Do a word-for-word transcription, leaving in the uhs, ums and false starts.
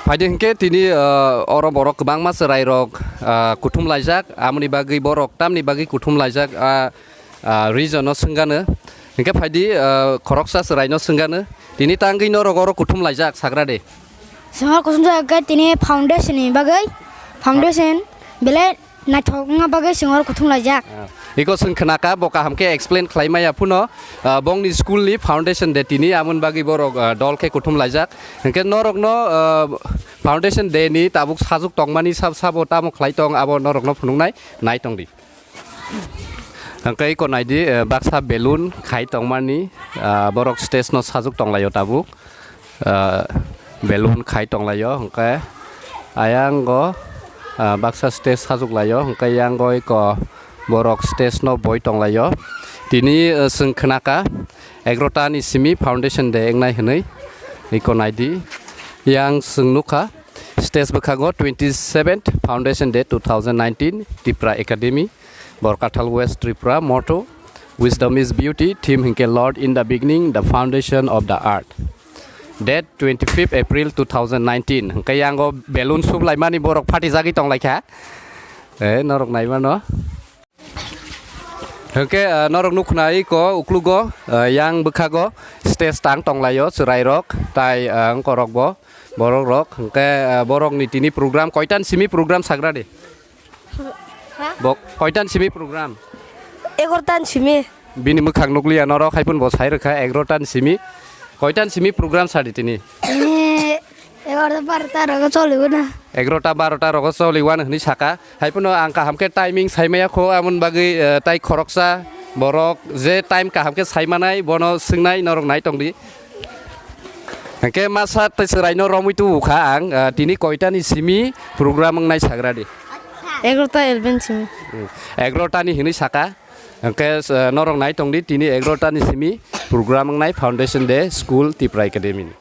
Phaidi hinkhe tini, ah, oro borok kwbangma chwrairok, ah, kuthum laijak, amoni bagwi borok tamni bagwi kuthum laijak, ah, ah, region-o swngano. Hinkhe phaidi, ah, khoroksa chwraino swngano. Tini tangwi norok oro kuthum laijak, sagra de. Chwng oro kuthum laijak khe tini foundation ni bagwi, foundation belai naithok wngna bagwi chwng oro kuthum laijak. Ah, iko chwng khnaka, bo kaham khe explain khlai maya phano, ah, bongni school ni foundation day tini, amoni bagwi borok, ah, dol khe kuthum laijak. Hinkhe norokno, ah, foundation day ni tabuk sajuk tongmani sab sabo tamo khlai tong, abo norokno phunuknai, nai tong di. Hinkhe iko nai di, ah, baksa balloon khai tongmani, ah, borok stage no sajuk tonglaio tabuk. Ah, balloon khai tonglaio, hwnkhe ayango, ah, baksa stage sajuk laio, hwnkhe yango iko borok stage no boi tonglaio. Tini, ah, chwng khnaka egarota ni simi foundation day wngnai hwnwi, iko naidi. Yang chwng nukha stage bwkhago twenty seventh foundation day two thousand nineteen Tipra Academy, Borkathal West Tripura motto, Wisdom is beauty, theme hinkhe Lord in the beginning, the foundation of the earth. Date twenty-fifth April two thousand nineteen. Hinkhe yango balloon sup laimani borok phatijak gwi tonglaikha. Eh, norok naimano. Hinkhe, ah, norok nukhna iko uklugo, ah, yang bwkhago stage tang tonglaio chwrairok, tai, ah, wngkorokbo, borokrok. Hinkhe, ah, borokni tini program, koitan simi program sagra di? Ha? Bo koitan simi program? Egarota ni simi. Bini mwkhang nukliya norok, haiphano bo sai rwkha egarota ni simi. Koitan simi program sadi tini? Eh, egarota barota rogo choligo na. Egarota barota rogo choliwan hwnwi saka. Haiphano ang kaham khe timing saimaya kho, amoni bagwi, eh, tai khoroksa borok je time kaham khe saimanai bono swngnai norok nai tongdi. Hinkhe masa tei chwraino romwi tubu kha ang, ah, tini koitani simi program wngnai sagra di? Egarota eleven simi. Hmm. Egarotani hinwi saka. Hinkhe, ah, norok nai tongdi tini egarotani simi program wngnai Foundation Day School Tipra Academy ni.